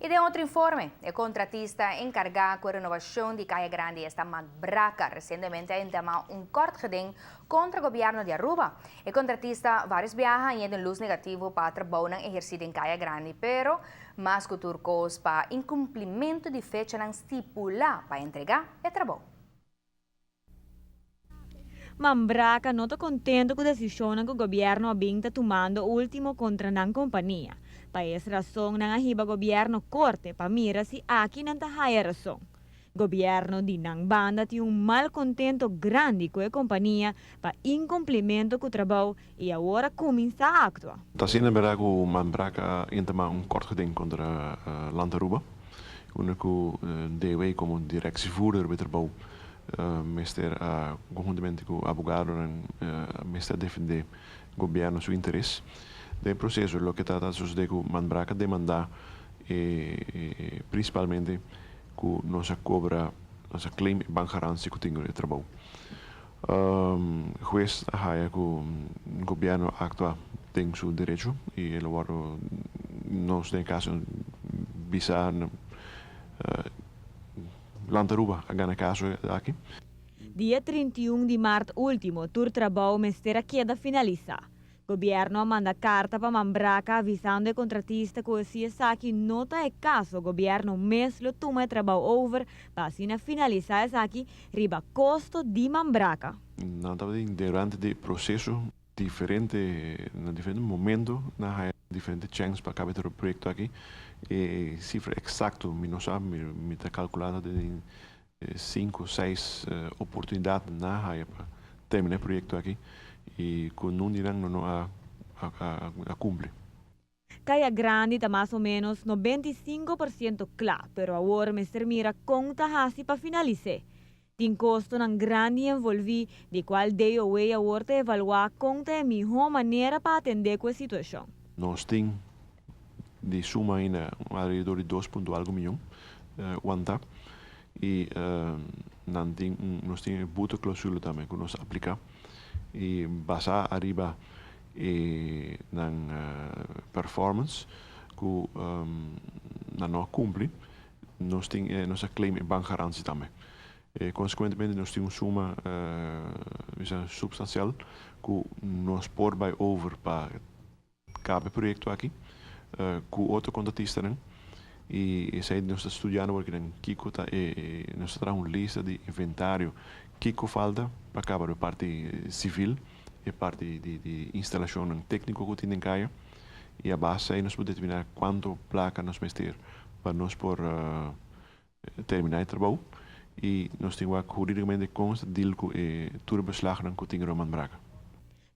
Y den otro informe, e contratista encarga cu e renovacion di Caya Grandi, esta Manbraca, recientemente a entama un kort geding contra gobierno di Aruba. E contratista varios biaha a den luz negativo pa trabounan eherci den Caya Grandi, pero mas cu tur cos pa incumplimento di fechanan stipula pa entrega e trabou. Mambraca no ta contento cu e decision cu gobierno a bin ta tumando ultimo contra nan compania. Pa e rason nan a hiba gobierno corte pa mira si aki nan ta haya rason. Gobierno di nan banda tin un malcontento grandi cu e compania pa incumplimento cu trabou y awor a cuminsa actua. Ta asina berdad cu Mambraca a intama un kort geding contra Land Aruba. Unda cu DOW como directievoerder bij trabou mester conhuntamente cu abogadonan mester defende gobierno su interes. Den proceso loke ta sucede cu Mambraca a demanda principalmente cu nos a cobra, nos a claim bankgarantie cu tin e trabou. Huez a haya cu gobierno a actua den su derecho y el a wordo nos den caso bisa Land Aruba a gana caso aki. Dia 31 di maart ultimo, tur trabou mester a keda finalisa. Gobierno a manda carta pa Mambraca avisando e contratista cu si esaki no ta e caso, gobierno mes lo tuma e trabou over pa asina finalisa esaki riba costo di Mambraca. Nan tabatin durante e proceso diferente, na diferente momento, nan a haya diferente chance pa caba e proyecto aki. E cifra exacto mi no sa, mi ta calcula di 5, 6 oportunidad nan a haya pa termina e proyecto aki y cu ningun di nan no a cumpli. Caya Grandi ta mas o menos 95% cla, pero awor mester mira con ta haci pa finalisa. Tin costonan grandi envolvi, di cual DOW awor ta evalua con ta e miho manera pa atende cu e situacion. Nos tin di suma ainda alrededor di 2 punto algo miyon wanta y nan tin, nos tin boeteclausule tambe cu nos a aplica y basa ariba e nan performance cu nan no a cumpli, nos tin nos a claim e bankgarantie tambe. Consecuentemente nos tin un suma substancial cu nos por bay over pa caba e proyecto aki cu otro contratistanan y esey nos ta studiando porque nan kico ta nos ta traha un lista di inventario kico falta pa caba e parti civil, e parti di instalacion tecnico cu tin den caya y a base ey nos por determina cuanto placa nos mester pa nos por termina e trabou y nos tin wak juridicamente con ta deal cu e tur beslagnan cu tin Roman Braga.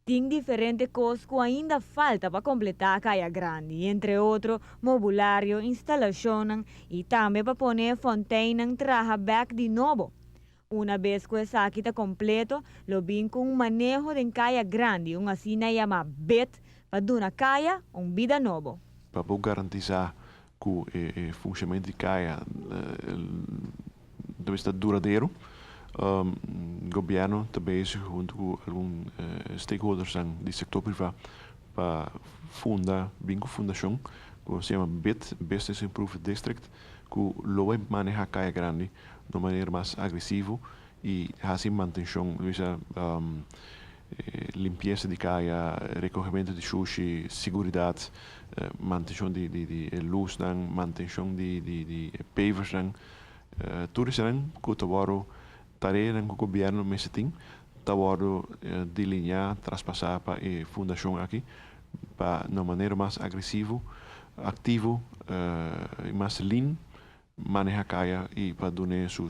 Tin diferente cos cu ainda falta pa completa Caya Grandi, entre otro, mobiliario, instalacion y tambe pa pone fontein traha bek di nobo. Unabes cu esaki ta completo, lo bin cu un maneho di Caya Grandi, un asina yama BID, pa duna caya un bida nobo. Pa garantisa cu e funcionamento di caya debe ta duradero, gobierno ta bezig hunto cu algun stakeholders di sector priva pa funda, bin cu fundacion, cu ta yama BID, Business Improvement District, cu lo bay maneha Caya Grandi di un manera mas agresivo y haci mantencion, limpiesa di caya, recogemento di sushi, seguridad, mantencion di luz, mantencion di pavers, tur esey cu ta wordo tarea cu gobierno mester tin, ta wordo delinea, traspasa pa e fundacion aki, pa di un manera mas agresivo, activo y mas lean, maneha caya y pa duna su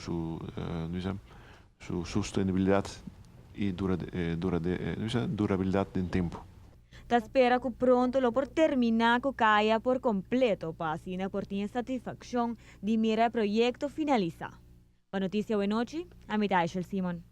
sostenibilidad y durabilidad den tempo. Ta spera cu pronto lo por termina cu caya por completo pa asina por tin satisfaccion di mira e proyecto finalisa. Pa Noticia Buenochi, ami Simon.